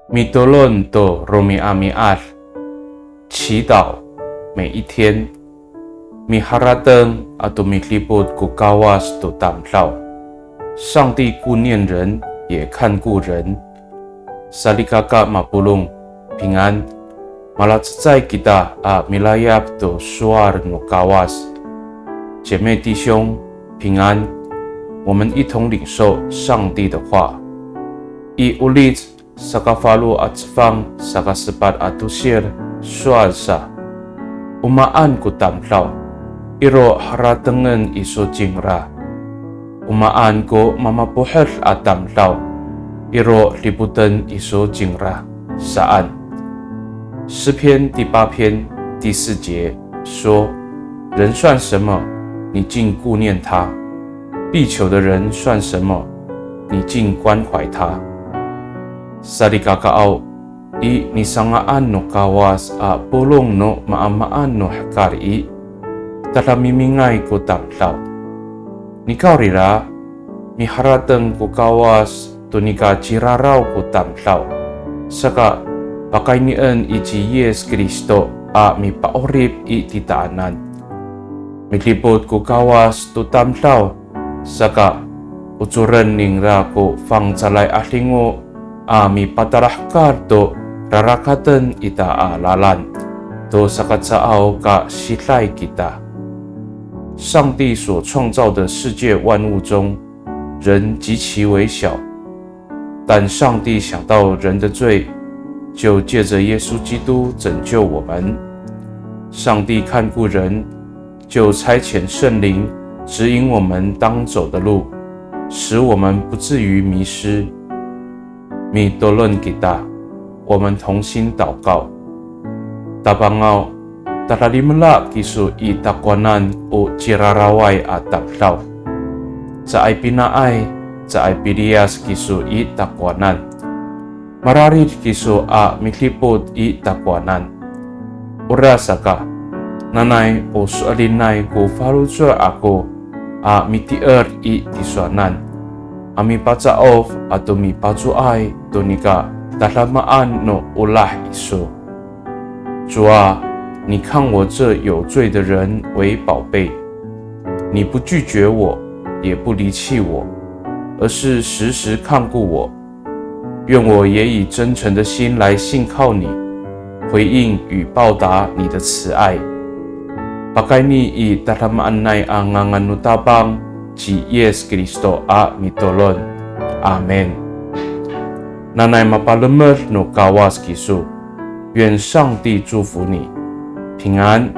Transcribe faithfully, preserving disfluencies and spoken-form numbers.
Mitolon to romi'ami'ad, 祈祷每一天。Miharateng ato midipot ko Kawas to tamdaw. 上帝顾念人，也看顾人。Salikaka mapolong, 平安。Malacecay kita a milayap to sowal no Kawas. 姐妹弟兄，平安。我们一同领受上帝的话。I Olic sakafalo a cefang sakasepat a tosir sowal sa, o maan ko tamdaw, iro haratengen iso cingra. O maan ko mamapohed a tamdaw, iro dipoten iso cingra, saan. 诗篇第八篇第四节说，人算什么，你竟顾念他？必朽的人算什么，你竟关怀他？Salikakaaw, i nisanga'an no Kawas a polong no maamaan no hekal i, tadamimingay ko tamdaw. Nikawrira, miharateng ko Kawas to nika ciraraw ko tamdaw. Saka, pakaynien i ci Yis Kristo a mipa'orip i titaanan. Midipot ko Kawas to tamdaw, saka ocoren ningra ko fangcalay a 'adingo a mipatalahekal to rarakaten ita a lalan, to saka caaw ka siday kita. 上帝所创造的世界万物中，人极其微小，但上帝想到人的罪，就借着耶稣基督拯救我们。上帝看顾人，就差遣圣灵指引我们当走的路，使我们不至于迷失。Mitolon kita, 我们同心祷告。Tapangaw, tadalimela kiso i takowanan o ciraraway a tamdaw. Caay pinaay, caay piliyas kiso i takowanan. Mararid kiso a midipot i takowanan. Orasaka, nanay o so'elinay ko faloco' ako a mitier i tisowanan, a mipaca'of ato mipacoay to nika tadamaan no olah iso. 主啊，你看我这有罪的人为宝贝，你不拒绝我，也不离弃我，而是时时看顾我。愿我也以真诚的心来信靠你，回应与报答你的慈爱。Pakayni i tadamaanay a ngangan no Tapang ci Yis Kristo a mitolon. Amin. Nanay mapalemed no Kawas kiso. 愿上帝祝福你，平安。